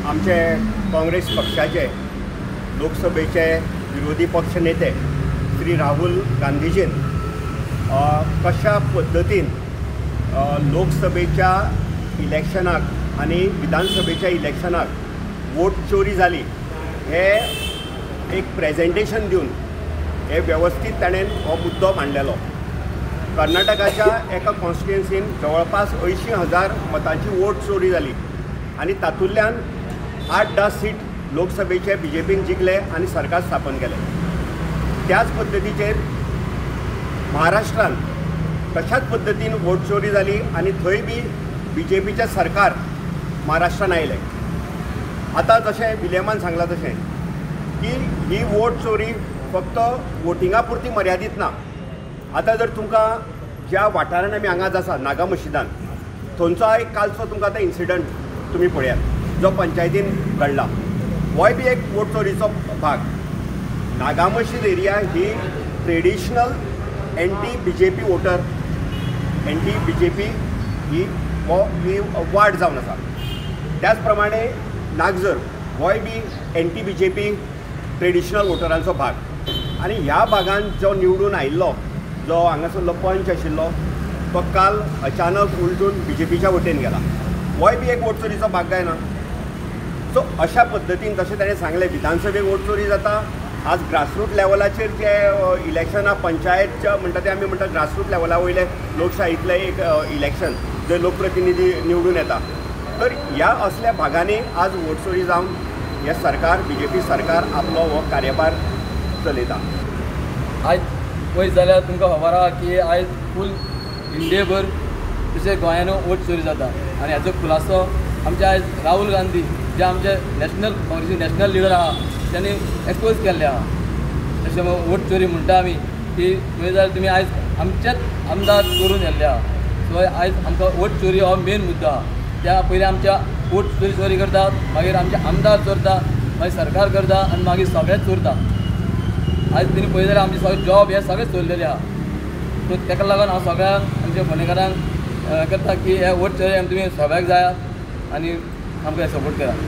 आमचे काँग्रेस पक्षाचे लोकसभेचे विरोधी पक्ष नेते श्री राहुल गांधीजीन कशा पद्दतीन लोकसभेच्या इलेक्शनाक आनी विधानसभेच्या इलेक्शनाक वोट चोरी जाली हे एक प्रेजेंटेशन दिवन हे वेवस्थीत ताणें हो मुद्दो मांडलेलो. कर्नाटकाच्या एका कॉन्स्टिट्युएन्सीन जवळपास 80,000 मतांची वोट चोरी जाली आनी तातूंतल्यान 8-10 सीट लोकसभेचे बीजेपीन जिखले आनी सरकार स्थापन केलें. त्याच पद्दतीचेर महाराष्ट्रान तशाच पद्दतीन वोट चोरी जाली आनी थंय बी बीजेपीचें सरकार महाराष्ट्रान आयलें. आतां जशें विलियमान सांगलां तशें की ही वोट चोरी फक्त वोटिंगा पुरती मर्यादीत ना. आतां जर तुमकां ज्या वाठारान आमी हांगाच आसा नागा मशिदान, थंयचो एक कालचो तुमकां आतां इन्सिडंट तुमी पळयात जो पंचायतीन घडला, होय बी एक वोट चोरीचो भाग. नागा मशीद एरिया ही traditional anti BJP voter, anti BJP ही ही वार्ड जावन आसा. त्याच प्रमाणे नागझर होय बी एंटी बीजेपी ट्रेडिशनल वोटरांचो भाग. आनी ह्या भागान जो निवडून आयिल्लो, जो हांगासरलो पंच आशिल्लो, तो काल अचानक उलटून बीजेपीच्या वटेन गेला, होय बी एक वोट चोरीचो भाग काय ना. सो अशा पद्दतीन जशें ताणें सांगलें विधानसभेक वोट चोरी जाता, आज ग्रासरूट लेवलाचेर जे इलेक्शनां पंचायतच्या म्हणटा ते आमी म्हणटा ग्रासरूट लेवला वयले लोकशाहीतलें एक इलेक्शन जे लोकप्रतिनिधी निवडून येता, तर ह्या असल्या भागांनी आज वोट चोरी जावन हें सरकार बीजेपी सरकार आपलो हो कार्यभार चलयता. आयज पळयत जाल्यार तुमकां खबर आहा की आयज फूल इंडियेभर तशें गोंयानूय वोट चोरी जाता आनी हाचो खुलासो आमचे आयज राहुल गांधी जे आमचे नॅशनल काँग्रेसी नॅशनल लिडर आहा त्यांनी एक्सपोज केल्ले आहा. तशें वोट चोरी म्हणटा आमी की पळयत जाल्यार तुमी आयज आमचेच आमदार चोरून येल्ले आहा. सो आयज आमकां वोट चोरी हो मेन मुद्दो आहा. त्या पयलीं आमच्या वोट चोरी चोरी करतात, मागीर आमचे आमदार चोरता, मागीर सरकार करता आनी मागीर सगळेच चोरता. आयज तिणी पळयत जाल्यार आमचे सगळे जॉब हे सगळे चोरलेले आहा. सो ताका लागून हांव सगळ्यांक आमच्या फोंडेकारांक करता की हे वोट चोरी तुमी सगळ्याक जायात आनी आमकां सपोर्ट करात.